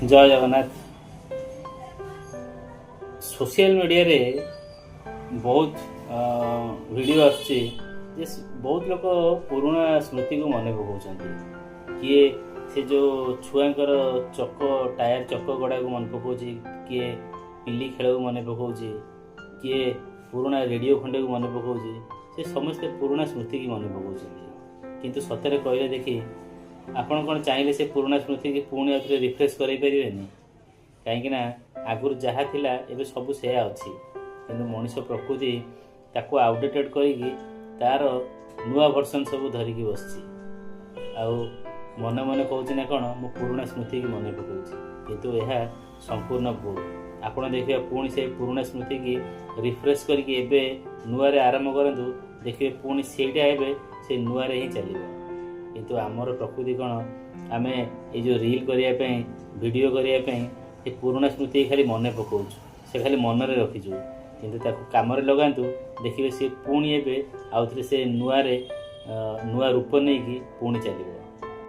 ଜୟ Jagannath. Social ମିଡ଼ିଆରେ ବହୁତ video ଆସୁଛି ଯେ ବହୁତ ଲୋକ ପୁରୁଣା ସ୍ମୃତିକୁ ମନେ ପକାଉଛନ୍ତି। କିଏ ସେ ଯେଉଁ ଛୁଆଙ୍କର ଚକ, ଟାୟାର ଚକ ଗଡ଼ାକୁ ମନେ ପକାଉଛି, କିଏ ପିଲି ଖେଳକୁ ମନେ ପକାଉଛି, କିଏ ପୁରୁଣା ରେଡ଼ିଓ ଖଣ୍ଡେକୁ ମନେ ପକାଉଛି। ସେ ସମସ୍ତେ ପୁରୁଣା ସ୍ମୃତିକି ମନେ ପକାଉଛନ୍ତି। କିନ୍ତୁ ସତରେ କହିଲେ ଦେଖି, ଆପଣ କ'ଣ ଚାହିଁଲେ ସେ ପୁରୁଣା ସ୍ମୃତିକି ପୁଣି ଆଉଥରେ ରିଫ୍ରେଶ୍ କରାଇ ପାରିବେନି? କାହିଁକିନା ଆଗରୁ ଯାହା ଥିଲା, ଏବେ ସବୁ ସେୟା ଅଛି। କିନ୍ତୁ ମଣିଷ ପ୍ରକୃତି ତାକୁ ଆଉଟଡେଟେଡ଼ କରିକି ତାର ନୂଆ ଭର୍ସନ୍ ସବୁ ଧରିକି ବସିଛି ଆଉ ମନେ ମନେ କହୁଛି ନା କ'ଣ, ମୁଁ ପୁରୁଣା ସ୍ମୃତିକି ମନେ ପକାଉଛି। କିନ୍ତୁ ଏହା ସମ୍ପୂର୍ଣ୍ଣ ଭୁଲ। ଆପଣ ଦେଖିବେ, ପୁଣି ସେଇ ପୁରୁଣା ସ୍ମୃତିକି ରିଫ୍ରେଶ୍ କରିକି ଏବେ ନୂଆରେ ଆରମ୍ଭ କରନ୍ତୁ, ଦେଖିବେ ପୁଣି ସେଇଟା ଏବେ ସେ ନୂଆରେ ହିଁ ଚାଲିବ। କିନ୍ତୁ ଆମର ପ୍ରକୃତି କ'ଣ, ଆମେ ଏଇ ଯେଉଁ ରିଲ୍ କରିବା ପାଇଁ, ଭିଡ଼ିଓ କରିବା ପାଇଁ ସେ ପୁରୁଣା ସ୍ମୃତି ଖାଲି ମନେ ପକାଉଛୁ, ସେ ଖାଲି ମନରେ ରଖିଛୁ। କିନ୍ତୁ ତାକୁ କାମରେ ଲଗାନ୍ତୁ, ଦେଖିବେ ସିଏ ପୁଣି ଏବେ ଆଉଥରେ ସେ ନୂଆରେ ନୂଆ ରୂପ ନେଇକି ପୁଣି ଚାଲିବ।